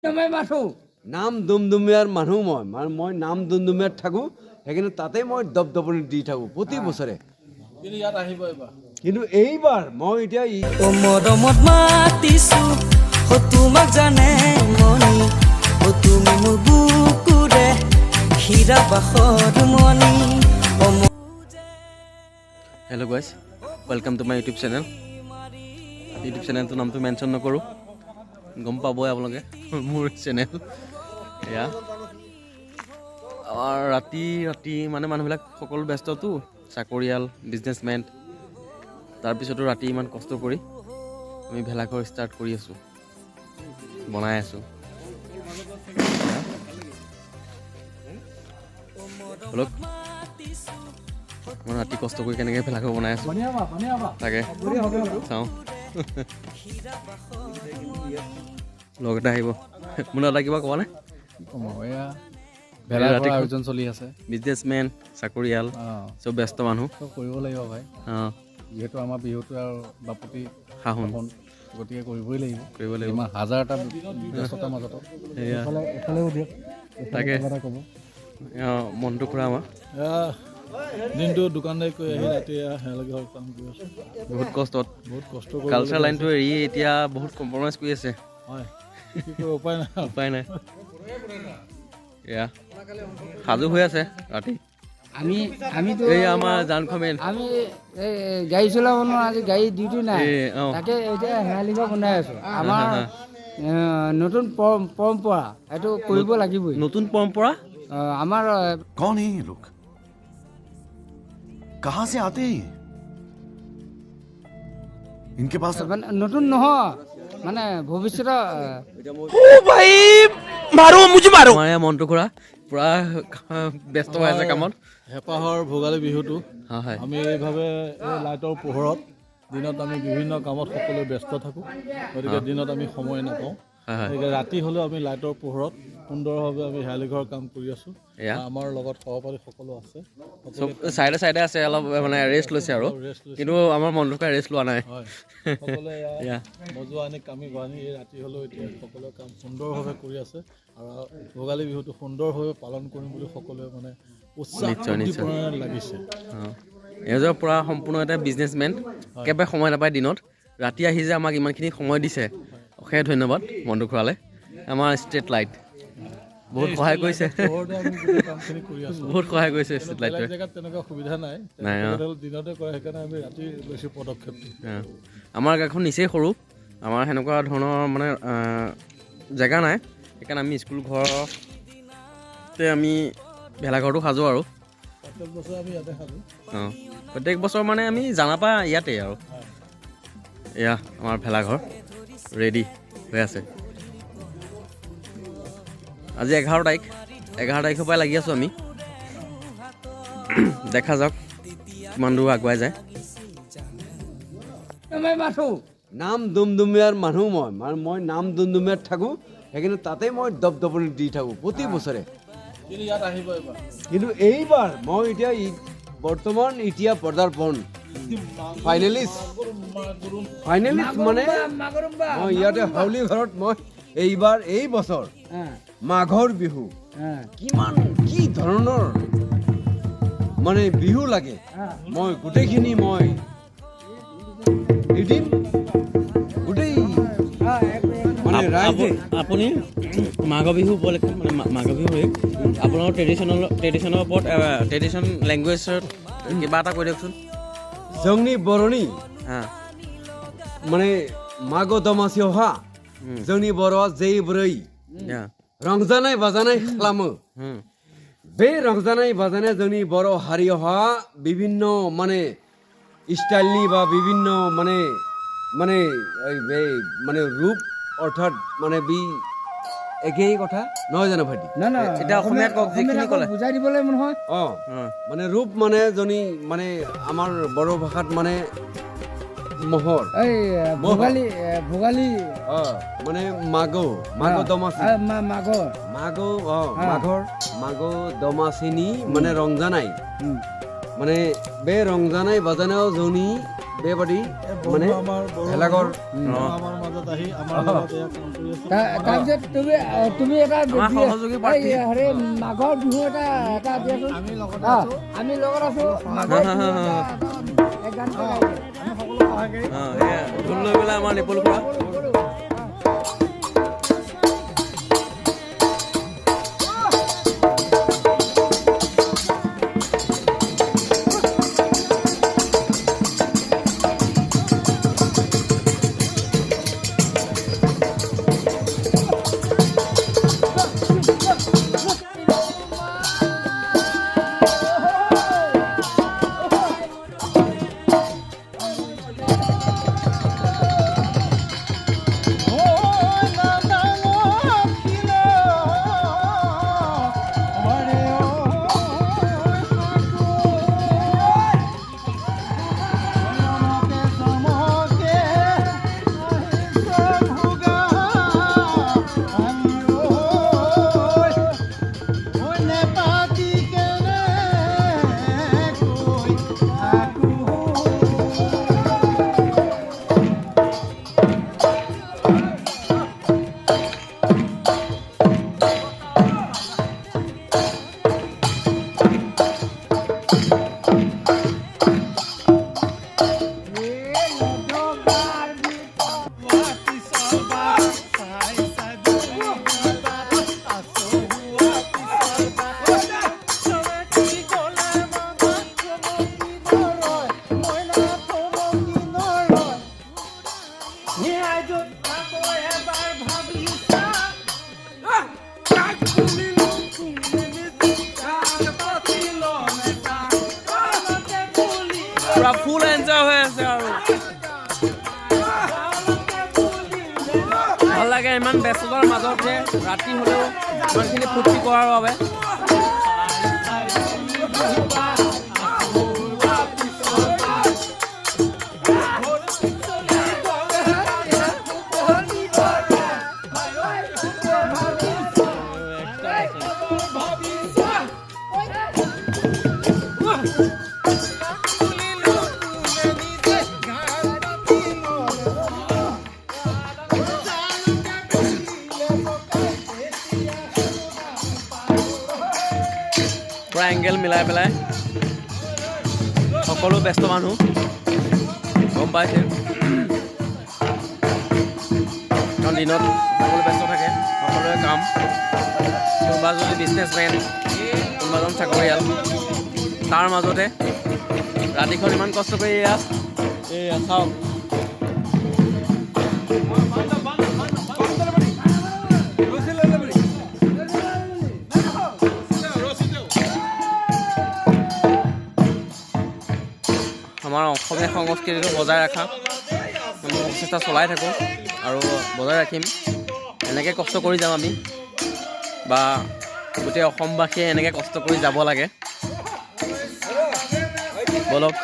মাথো নাম দুমদুমীয়াৰ মানুহ মই, মানে মই নাম দুমদুমীয়াত থাকোঁ, সেইকাৰণে তাতে মই দপদপনি দি থাকোঁ প্ৰতি বছৰে। কিন্তু ইয়াত আহিব এইবাৰ? কিন্তু এইবাৰ মই এতিয়া অ মৰমত মাতিছো, অ তোমাক জানে মনি, অ তুমি মোৰ বুকুৰে হীৰা বাসৰ মণি অ। Hello guys, welcome to my YouTube channel. YouTube চেনেলটোৰ নামটো মেনশ্যন নকৰোঁ, গম পাবই আপোনালোকে মোৰ চেনেল। এয়া আমাৰ ৰাতি ৰাতি মানে মানুহবিলাক সকলো ব্যস্ততো, চাকৰিয়াল, বিজনেছমেন, তাৰপিছতো ৰাতি ইমান কষ্ট কৰি আমি ভেলাঘৰ ষ্টাৰ্ট কৰি আছোঁ, বনাই আছোঁ। ব'লক, মই ৰাতি কষ্ট কৰি কেনেকৈ ভেলাঘৰ বনাই আছোঁ তাকে চাওঁ। লগ এটা আহিব। মোৰ দাদা, কিবা কোৱা নাই? এয়া ভেলাঘৰ ৰাতি আয়োজন চলি আছে। বিজনেছমেন, চাকৰিয়াল, চব ব্যস্ত মানুহ। চব কৰিব লাগিব ভাই। যিহেতু আমাৰ বিহুটো আৰু বাপতি সাহোন, সাহোন, গতিকে কৰিবই লাগিব। কৰিব লাগিব। ইমান হাজাৰটা ব্যস্ততাৰ মাজতো সেয়া। এফালেও দিয়ক। তাকে। কিবা এটা ক'ব। অঁ, মনটো খুৰা আমাৰ দিনটো দোকানদাৰী কৰি আহি ৰাতি শেৱালি ঘৰত কাম কৰি আছোঁ। বহুত কষ্টত, বহুত কষ্ট কৰি কালচাৰ লাইনটো এৰি এতিয়া বহুত কম্প্ৰমাইজ কৰি আছে। হয়, কি কৰিব, উপায় নাই। উপায় নাই। এয়া সাজু হৈ আছে ৰাতি। আমিতো এই আমাৰ জানখমেন। আমি এই গাড়ী চলাব নোৱাৰো, আজি গাড়ী ডিউটি নাই। এই অঁ। তাকে এতিয়া শেৱালি ঘৰ বনাই আছোঁ। আমাৰ নতুন পৰম্পৰা, এইটো কৰিব লাগিবই। নতুন পৰম্পৰা। আমাৰ कौन है ये लोग, कहां से आते हैं ये? इनके पास तो মানে নতুন নহয়, মানে ভৱিষ্যতৰ আমাৰ এয়া মনটো খুৰা পূৰা ব্যস্ত হৈ আছে কামত। হেঁপাহৰ ভোগালী বিহুটো হয়। আমি এইভাৱে এই লাইটৰ পোহৰত, দিনত আমি বিভিন্ন কামত সকলোৱে ব্যস্ত থাকোঁ, গতিকে দিনত আমি সময় নাপাওঁ। হয় হয় গতিকে ৰাতি হ'লেও আমি লাইটৰ পোহৰত সুন্দৰভাৱে আমি শেৱালি ঘৰৰ কাম কৰি আছোঁ। এয়া। আমাৰ লগত সহপাঠী সকলো আছে। চব চাইডে চাইডে আছে, অলপ মানে ৰেষ্ট লৈছে আৰু। ৰেষ্ট লৈছে। কিন্তু আমাৰ মনটো খুৰাই ৰেষ্ট লোৱা নাই। হয়, সকলোৱে এয়া। এয়া মজুৱা আনি কামি বান্ধি এই ৰাতি হ'লেও এতিয়া সকলোৱে কাম সুন্দৰভাৱে কৰি আছে আৰু ভোগালী বিহুটো সুন্দৰভাৱে পালন কৰিম বুলি সকলোৱে মানে উৎসাহ নিশ্চয়, নিশ্চয়। উদ্দীপনাৰে লাগিছে। অঁ, এওঁজৰ পূৰা সম্পূৰ্ণ এটা বিজনেছমেন, একেবাৰে সময় নাপায় দিনত। ৰাতি আহি যে আমাক ইমানখিনি সময় দিছে, অশেষ ধন্যবাদ মনটো খুৰালে। আমাৰ ষ্ট্ৰীট লাইট বহুত সহায় কৰিছে। পোহৰতে আমি গোটেই কামখিনি কৰি আছোঁ। বহুত সহায় কৰিছে ষ্ট্ৰীট বেলেগ লাইটটোৱে। জেগাত তেনেকুৱা সুবিধা নাই। নাই, অঁ। তেখেতসকলে দিনতে কৰে, সেইকাৰণে আমি ৰাতি লৈছোঁ পদক্ষেপটো। অঁ। আমাৰ গাঁওখন নিচেই সৰু, আমাৰ সেনেকুৱা ধৰণৰ মানে জেগা নাই, সেইকাৰণে আমি স্কুল ঘৰতে আমি ভেলাঘৰটো সাজোঁ আৰু। প্ৰত্যেক বছৰে আমি ইয়াতে সাজোঁ। অঁ, প্ৰত্যেক বছৰ মানে আমি জানাৰ পৰা ইয়াতে আৰু। এয়া আমাৰ ভেলাঘৰ ৰেডি হৈ আছে। আজি 11 তাৰিখ, 11 তাৰিখৰ পৰাই লাগি আছোঁ আমি। দেখা যাওক কিমান দূৰ আগুৱাই যায়। মাথো নাম দুমদুমীয়াৰ মানুহ মই, মানে মই নাম দুমদুমীয়াত থাকোঁ, সেইকাৰণে তাতে মই দপদপনি দি থাকোঁ প্ৰতি বছৰে। কিন্তু ইয়াত আহিব এইবাৰ? কিন্তু এইবাৰ মই এতিয়া বৰ্তমান এতিয়া পদাৰ্পণ ফাইনেলিষ্ট, ফাইনেলিষ্ট মানে মই ইয়াতে হাউলি ঘৰত মই এইবাৰ এই বছৰ মাঘৰ বিহু কিমান কি ধৰণৰ মানে বিহু লাগে মই গোটেইখিনি মই দি দিম গোটেই মানে ৰাইজে। আপুনি মাঘ বিহু উপলক্ষে, মানে মাঘ বিহু আপোনালোকৰ ট্ৰেডিশ্যনৰ ওপৰত, ট্ৰেডিশ্যন লেংগুৱেজত কিবা এটা কৈ দিয়কচোন। जोंनि बर'नि হা। माने मागो दमासियावहा जोंनि बर'आ जेब्रै रंजानाय बाजानाय खालामो, बे रंजानाय बाजानाया जोंनि बर' हारियावहा বিভিন্ন माने स्टाइलनि बा বিভিন্ন माने মানে এই बे মানে ৰূপ, অৰ্থাৎ মানে বি একেই কথা নহয় জানো ভাইটি? নাই নাই। এতিয়া অসমীয়াত কওক, যিখিনি ক'লে। বুজাই দিব লাগিব নহয়। অঁ, মানে ৰূপ মানে জনী মানে আমাৰ বড়ো ভাষাত মানে মহৰ এই ভোগালী, ভোগালী। অঁ, মানে মাঘ মাঘ দমাচী। মাঘৰ। মাঘ, অঁ, মাঘৰ মাঘ दमासिनि মানে रंजानाय, माने बे रंजानाय बाजानायाव जोंनि बेबादि माने আমাৰ বড়ো भेलाघर মানুহ আমাৰ মাজত আহি আমাৰ লগত এয়া কাম কৰি আছে। তাৰপিছত তুমি তুমি এটা আমাৰ সহযোগী প্ৰাৰ্থী। এই হেৰি মাঘৰ বিহু এটা এটা দিয়াচোন। আমি লগত অ, আছো। আমি লগত আছো। মাঘৰ বিহু এটা এটা গান এটা গাই দিয়া। আমি সকলো সহায় কৰি অঁ, এয়া ঢোল লৈ পেলাই আমাৰ নিপুল খুৰা। পুৰা ফুল এনজয় হৈ আছে আৰু ভাল লাগে ইমান ব্যস্ততাৰ মাজত যে ৰাতি হ'লেও ইমানখিনি ফূৰ্তি কৰাৰ বাবে। পুৰা এংগেল মিলাই পেলাই সকলো ব্যস্ত মানুহ গম পাইছে, কাৰণ দিনত সকলো ব্যস্ত থাকে, সকলোৰে কাম, কোনোবা যদি বিজনেছমেন, কোনোবা এজন চাকৰিয়াল, তাৰ মাজতে ৰাতিখন ইমান কষ্ট কৰি এয়া এইয়া চাওক। আমাৰ অসমীয়া সংস্কৃতিটো বজাই ৰখা আমি প্ৰচেষ্টা চলাই থাকোঁ আৰু বজাই ৰাখিম। এনেকৈ কষ্ট কৰি যাম আমি, বা গোটেই অসমবাসীয়ে এনেকৈ কষ্ট কৰি যাব লাগে। ব'লক,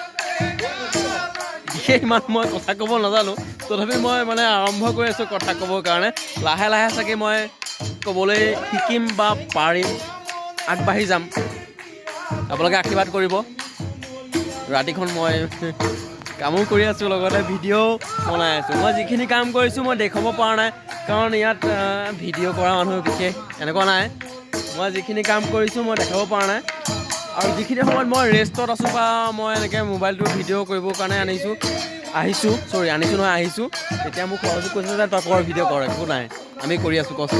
বিশেষ ইমান মই কথা ক'ব নাজানো, তথাপি মই মানে আৰম্ভ কৰি আছোঁ কথা ক'বৰ কাৰণে। লাহে লাহে চাগে মই ক'বলৈ শিকিম বা পাৰিম, আগবাঢ়ি যাম। আপোনালোকে আশীৰ্বাদ কৰিব। ৰাতিখন মই কামো কৰি আছোঁ, লগতে ভিডিঅ' বনাই আছোঁ। মই যিখিনি কাম কৰিছোঁ মই দেখুৱাব পৰা নাই, কাৰণ ইয়াত ভিডিঅ' কৰা মানুহ বিশেষ এনেকুৱা নাই। মই যিখিনি কাম কৰিছোঁ মই দেখাব পৰা নাই, আৰু যিখিনি সময়ত মই ৰেষ্টত আছোঁ বা মই এনেকৈ মোবাইলটো ভিডিঅ' কৰিবৰ কাৰণে আনিছোঁ, আহিছোঁ, চৰি আনিছোঁ নহয় আহিছোঁ, তেতিয়া মোক সহযোগ কৰিছে যে তই কৰ, ভিডিঅ' কৰ, একো নাই, আমি কৰি আছোঁ কষ্ট,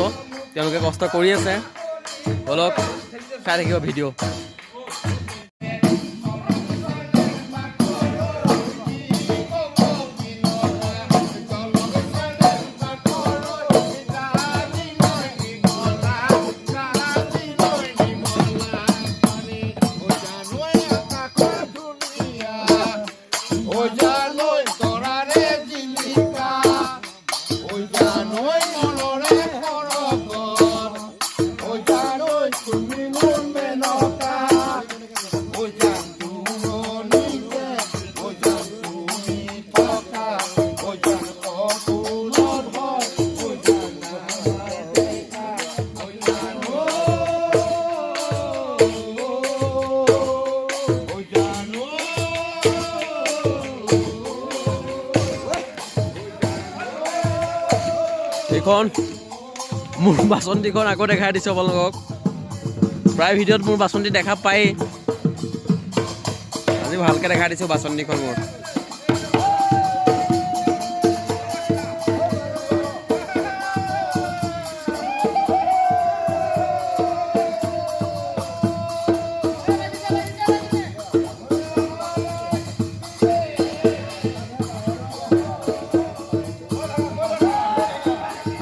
তেওঁলোকে কষ্ট কৰি আছে। ব'লক, চাই থাকিব ভিডিঅ'। তুমি এইখন মোৰ বাচন্তীখন আকৌ দেখাই দিছোঁ আপোনালোকক। প্ৰায় ভিডিঅ'ত মোৰ বাচন্তি দেখা পায়েই, আজি ভালকৈ দেখাই দিছোঁ বাচন্তীখন মোৰ।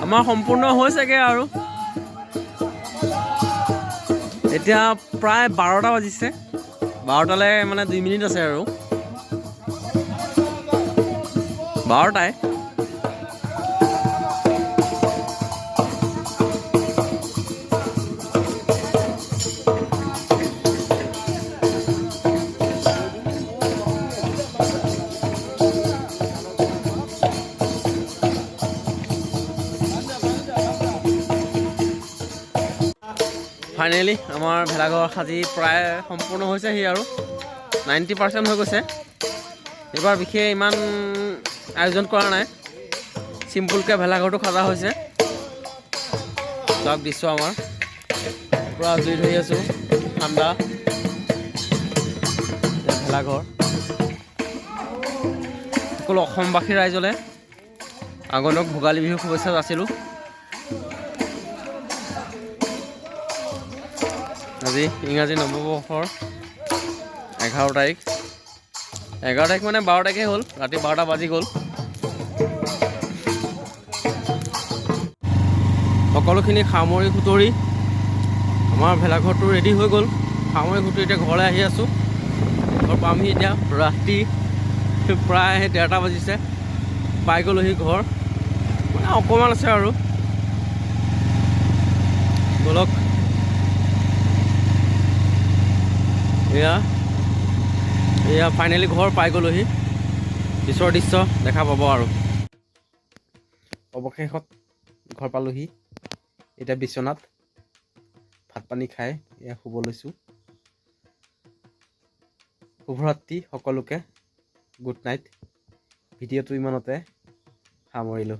আমাৰ সম্পূৰ্ণ হৈছেগৈ আৰু। এতিয়া প্ৰায় 12টা বাজিছে, 12টালৈ মানে 2 মিনিট আছে আৰু, 12টাই। ফাইনেলি আমাৰ ভেলাঘৰ সাজি প্ৰায় সম্পূৰ্ণ হৈছেহি আৰু 90% হৈ গৈছে। এইবাৰ বিশেষ ইমান আয়োজন কৰা নাই, চিম্পুলকৈ ভেলাঘৰটো সজা হৈছে। চাওক দৃশ্য, আমাৰ পূৰা জুই ধৰি আছোঁ, ঠাণ্ডা ভেলাঘৰ। সকলো অসমবাসী ৰাইজলৈ আগন্তুক ভোগালী বিহুৰ শুভেচ্ছা যাচিলোঁ। আজি ইংৰাজী নৱবৰ্ষৰ 11 তাৰিখ, 11 তাৰিখ মানে 12 তাৰিখে হ'ল, ৰাতি 12টা বাজি গ'ল। সকলোখিনি সামৰি সুতৰি আমাৰ ভেলাঘৰটো ৰেডি হৈ গ'ল। সামৰি সুতৰি এতিয়া ঘৰলৈ আহি আছোঁ। ঘৰ পামহি এতিয়া ৰাতি প্ৰায় 1:30 বাজিছে। পাই গ'লোহি ঘৰ, মানে অকণমান আছে আৰু। ব'লক, এয়া এয়া ফাইনেলি ঘৰ পাই গ'লোহি। পিছৰ দৃশ্য দেখা পাব আৰু। অৱশেষত ঘৰ পালোহি। এতিয়া বিচনাত ভাত পানী খাই এয়া শুব লৈছোঁ। শুভৰাত্ৰি সকলোকে, গুড নাইট। ভিডিঅ'টো ইমানতে সামৰিলোঁ।